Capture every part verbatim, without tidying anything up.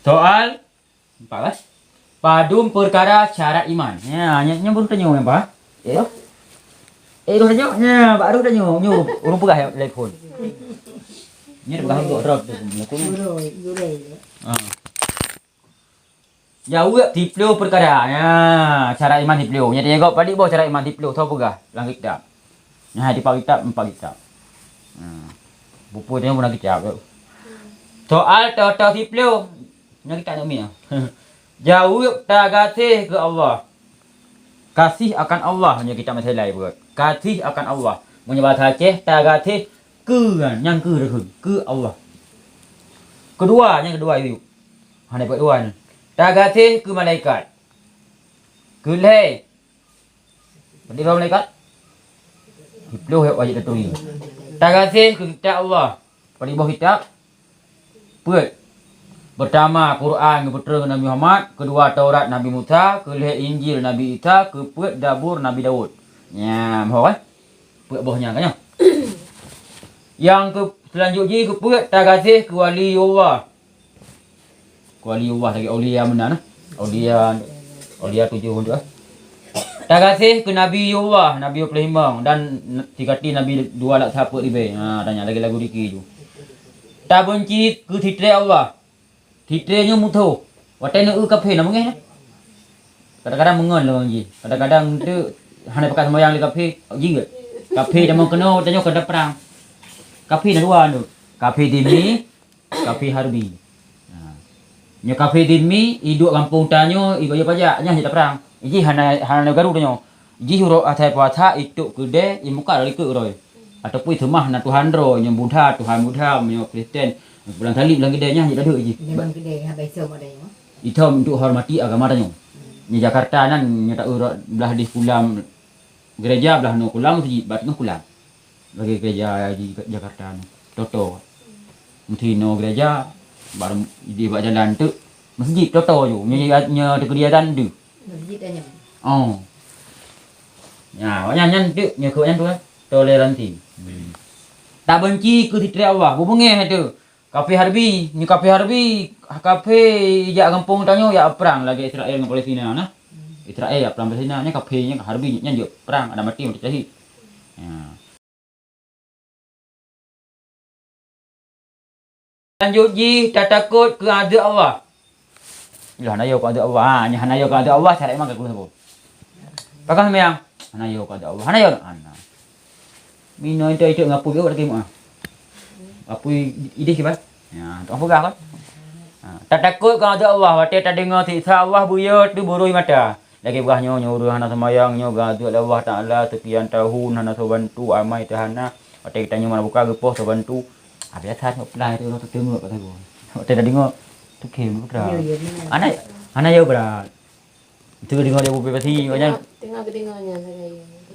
Soal empat belas. Padum peukara syarat iman. Ya, nyan, nyan baru tanyoe, ya, Pak. Eh, eh, baru tanyoe. Ya, baru tanyoe. Nyoe, ureueng peugah ya, telepon. Nyan peugah untuk drop tu. Gurui, gurui. Ha. Jaweueb siplôh peukara. Ya, syarat iman siplôh. Nyan teuingat padum boh syarat iman siplôh, soe peugah lam kitab. Nah, di empat kitab, empat kitab. Ha. Buku teuh pun kitab tu. Soal tho-tho siplôh. Nyan kitab nak mi. Jaweueb tagaséh keu Allah. Kasih akan Allah, nyoe kitab masalah buet. Kasih akan Allah. Meunyoe bahasa Aceh, tagaséh keu, nyan keu, keu Allah. Keudua, nyan keudua, yuk. Hana buet dua ni. Tagaséh keu malaikat. Keu lhèe. Padum boh malaikat? Siplôh wajéb taturi. Tagaséh keu kitab Allah. Padum boh kitab? Peuet. Peurtama, Quran geupeutrön Nabi Muhammad, keudua, Taurat Nabi Musa, keulhèe, Injil Nabi Isa, keupeuet, Zabur Nabi Daud. Nyan, ho, eh? Peuet boh nyan ka nyoe. Nyang keu, seulanjut jih keupeuet, tagaséh keu waliullah. Keu waliullah lagèe aulia meunan, eh. Aulia, aulia tujoh tu, eh. Tagaséh keu Nabiullah, Nabi peuet ploh limong, dan n-, sikati Nabi dua lakh sapeuet ribèe. Ha, tanya lagèe lagu diki tu. Tabeunci keu sitré Allah. Sitré nyoe musoh. Watèe neu-eu kafé na beungèh na. Kadang-kadang meungon lom jih. Kadang-kadang tu hana pakat seumayang lé kafé, jih. Kafé tamong keunoe, tanyoe keunoe prang. Kafé na dua tu. Kafé zimmi, kafé harbi. Ha. Nyoe kafé zimmi, iduek gampông tanyoe, ibayeue pajak, nyan jeuet taprang. Jih hana, hana garu tanyoe. Jih uroe asai puasa, itôp keudè, imuka dari keue uroe. Ataupun iseumah na tuhan droe, nyoe Buddha, Tuhan Buddha, meunyoe Kristen, bulan salib lam keudè nyan jeuet taduek jih. Lam keudè, haba isom ada nyoe. Isom untuk hormati agama tanyoe. Nyoe Jakarta nyan, nyoe taeu blah dih kulam gereja, blah noe kulam masjid, bak teungoh kulam. Lagèe gereja di Jakarta nyoe, toto. Meusti noe gereja, baru di bak jalan tu, masjid toto ju. Nyoe, nyoe teukeudi azan deuh. Masjid anyang. Oh. Ya, awak nyan, nyan tu, nyoe keu awak nyan tu, eh. Toleransi. Hmm. Tabeunci keu sitré Allah, beubeungèh tu. Kafé harbi, nyoe kafé harbi, kafé jak gampông tanyoe jak prang lagèe Israel ngon Palestina na. Israel jak prang Palestina, nyan kafé nyan harbi, nyan jeuet prang, ada mati, mati syahid. Ya. Lanjut jih tatakot keu azeub Allah. Ilah hana yo keu azeub Allah. Ha, nyan hana yo keu azeub Allah, syarat iman ka keuleuh saboh. Pakon seumayang? Hana yo keu azeub Allah. Hana yo, hana. Minoe itu, itu ngapui yo lagi meuah. Apui idéh kiban? Ya, tu peugah kan? Ha, tatakot keu azeub Allah, watèe tadeungoe siksa Allah buyô teuburui mata. Lagèe peugah nyoe, nyoe ureueng hana seumayang, nyoe geuazeub lé Allah Taala seukian tahun, hana soe bantu, amai teuh hana. Watèe geutanyoe meubuka geupoh soe bantu. Ah, biasa nyoe peugah itu ureueng teuteumèe kat sagoe. Watèe tadeungoe, tu khem putra. Ya, ya, benar. Hana, hana yo brat. Itu deungoe di bupe pasi, makanya. Tengah kedengarannya saya.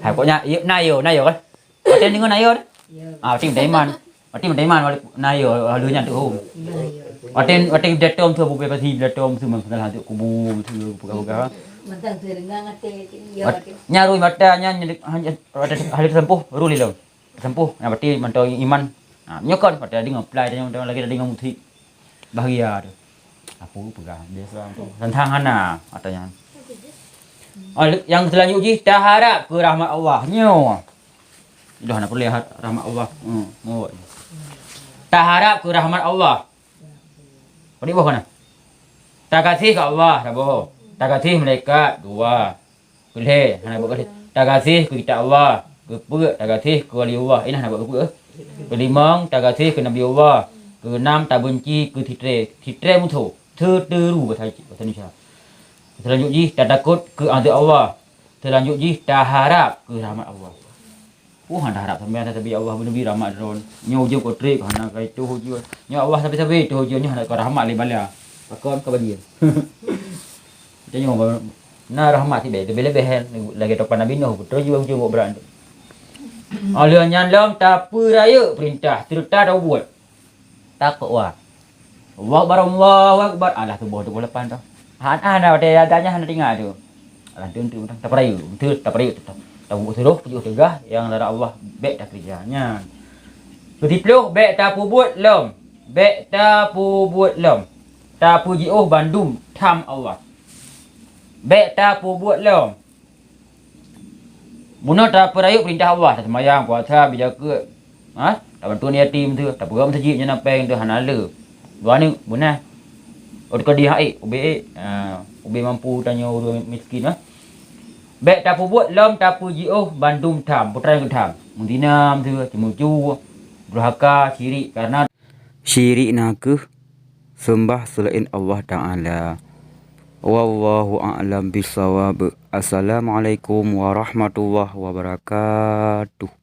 Hai, pokoknya, yo, na yo, na yo kan? Watèe deungoe na yo. Ya. Ah, watèe meuiman. Watèe meuiman, na yo, lalu nyan tu. Ya, ya. Watèe, watèe datang tu bupe pasi, datang tu masalah tu kubu, tu peugah-peugah. Mantang tu dengan até, ya, Wat-, até. Nyan rui mata nyan, nyan, hana, watèe hana teusampoh, rui lom. Teusampoh, nyan berarti mantong iman. Ha, nyoe kan, watèe deungoe peulai, deungoe lagi deungoe muti. Bahagia tu. Apa peugah, biasa tu. Tentang hana, katanya. Oh, yang selanjut jih, taharap keu rahmat Allah. Nyoe. Dah nak peulihat rahmat Allah. Hmm, nyoe. Taharap keu rahmat Allah. Padum boh kana? Tagaséh keu Allah, saboh. Tagaséh malaikat, dua. Keulhèe, hana buet gaséh. Tagaséh keu kitab Allah. Keupeuet, tagaséh keu wali Allah. Inah hana buet keupeuet. Keulimong, tagaséh keu Nabi Allah. Keunam, tabeunci keu sitré. Sitré musoh. Teuteuru bahasa, bahasa Indonesia. Seulanjut jih, tatakot keu azeub Allah. Seulanjut jih, taharap keu rahmat Allah. Oh, hana harap sampean, tapi Allah beuneubri rahmat droen. Nyoe ujeuen keu trép, hana kai tuh ujeuen. Nyoe Allah sabe-sabe tuh ujeuen, nyoe hana keu rahmat lé bala. Pakon keu bajèe. Tanyoe na rahmat sibèe, leubeh-leubeh lagèe topan Nabi Nuh, beutôi jih ujeuen keu brat. Óh lheueh nyan lom tapeurayeuk peurintah, seureuta tabuet. Takwa. Allahu Akbar, Allahu Akbar. Alah, suboh dua puluh lapan tu. Han, hana watèe adanya hana tinggai tu. Alah, tu, tu, tu, tapeurayeuk. Beutôi, tapeurayeuk tu. Tabuet suroh, tujoh teugah, nyang lara Allah, bèk takeureuja. Nyan. Keu siplôh, bèk tapubuet lom. Bèk tapubuet lom. tapeujiôh bandum tham Allah. Bék tapeubuet lom. Bunoe tapeurayeuk peurintah Allah, taseumayang, puasa, beujakeuet, ha? Tabantu aneuk yatim tu, tapeugöt meuseujid nyan na péng tu hana le. Dua ni beuna. Ôt keu di hai, ubé, ha, ubé mampu tanyoe ureueng miskin, ha? Bék tapeubuet lom tapeujiôh bandum tham, peue treuk tham. Meuzina tu, ceumeucue, durhaka, syirik, karena syirik na kheueh seumbah seulaén Allah Taala. Wallahu a'lam bissawab. Assalamualaikum warahmatullahi wabarakatuh.